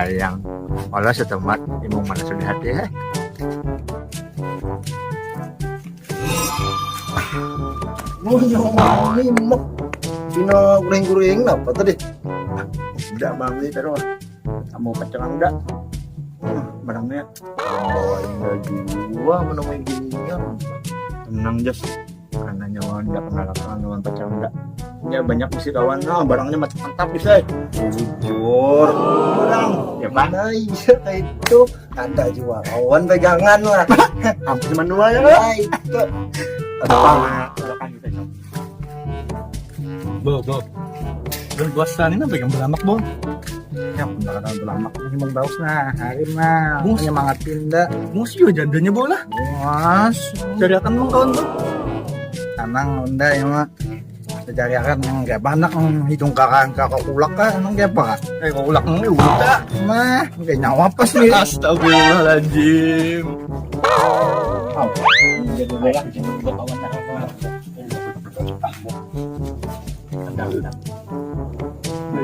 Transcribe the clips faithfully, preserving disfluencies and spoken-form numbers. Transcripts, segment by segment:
Sayang, malah setemat imung mana sudah hati, eh. Mun yang mami mak pina guring-guring napa tadi? Udah mami terus. Kamu kacang udah. Hmm, barangnya. Oh, indah jua menemui ginian. Tenang, Jos. Karena nyawa ndak kenal lawan pacar ndak. Ya, banyak misi kawan. Nah, barangnya macam mantap bisa. Bujur. Orang. Ya, Pak. Nah, iya, kayak itu. Ada jua kawan pegangan lah. Hampir cuma dua ya, Pak? Nah, itu. Ada apa? Ada kan kita, Cok. Bo, bo. Bulan puasa ni napa yang belamak, bo? Ya, benar kan belamak. Ini mau baus nah, hari nah. Bos. Hanya mangatin dah. Bos, iya jadanya, bo lah. Mas. Cari akan dong kawan tuh. Tenang, unda ya, Mak. Cari akan yang kayak anak, hmm, hidung kakak, kakak kulak kah? Emang kayak apa, Kak? Eh, kok kulak ini udah. Nah, kayak nyawa pas nih. Astagfirullahaladzim. Jadi banyak, jadi kawan.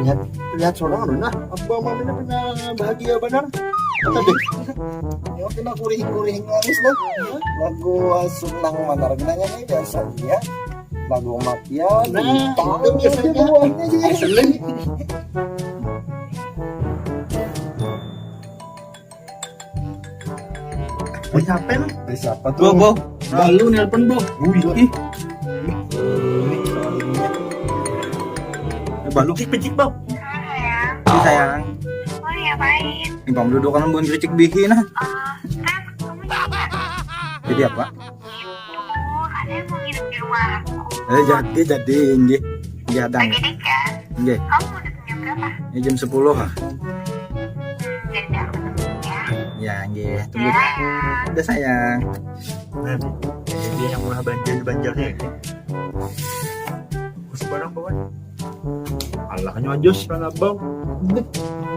Lihat, lihat seorang anu nah, abang mah benar-benar bahagia benar. Tapi ya kena kuring-kuring laris dah. Lagu asuh nang mana genanya nih biasa dia. Lagu matian. Nah, itu biasanya. Asli. Wih, siapa nih? Eh, siapa tuh? Bo, bo. Balu nelpon, bo. Wih, ih. Eh, balu. Cik, cik, bo. Halo, sayang. Ini, sayang. Oh, ya, baik. Ini bang duduk kan bukan cik bihi nah. Oh, kan kamu juga. Jadi apa? Itu, ada yang mau nginep di rumah aku. Eh, jadi, jadi, inggih. Inggih, ada. Oh, jadi, kan? Inggih. Kamu mau datang jam berapa? Ini jam sepuluh, ah. Hmm, jadi aku tunggu ya. Ya, inggih. Tunggu. Ya. Udah, sayang. Nah, jadi yang murah banjir di Banjarnya. Khusus barang, kawan. Alahnya aja sih, abang.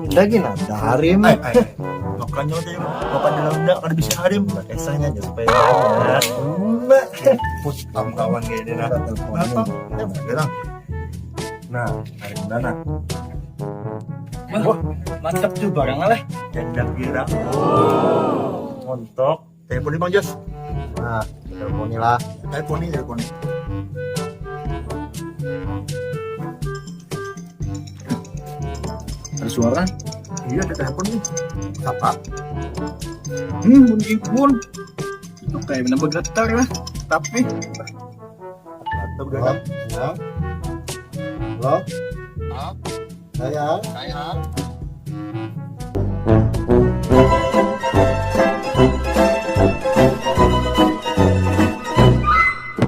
Lagi nah, dah hari ini. Ay, ay. Makanya udah, bapak dalam dah, kada bisa hari ini. Esanya aja supaya banyak. Enggak. Put, kawan kayak ini, nah. Udah telepon. Apa? Ya, udah lah. Nah, hari mana? Wah, mantap tuh barang lah. Jandak girang. Montok. Telepon nih, Bang Jos. Nah, telepon nih lah. Telepon nih, telepon nih. Ada suara? Iya, ada telepon nih. Siapa? Hmm, Bun Ibun. Itu kayak benar bergetar lah. Tapi Halo? Ya? Halo? Halo? Sayang? Sayang?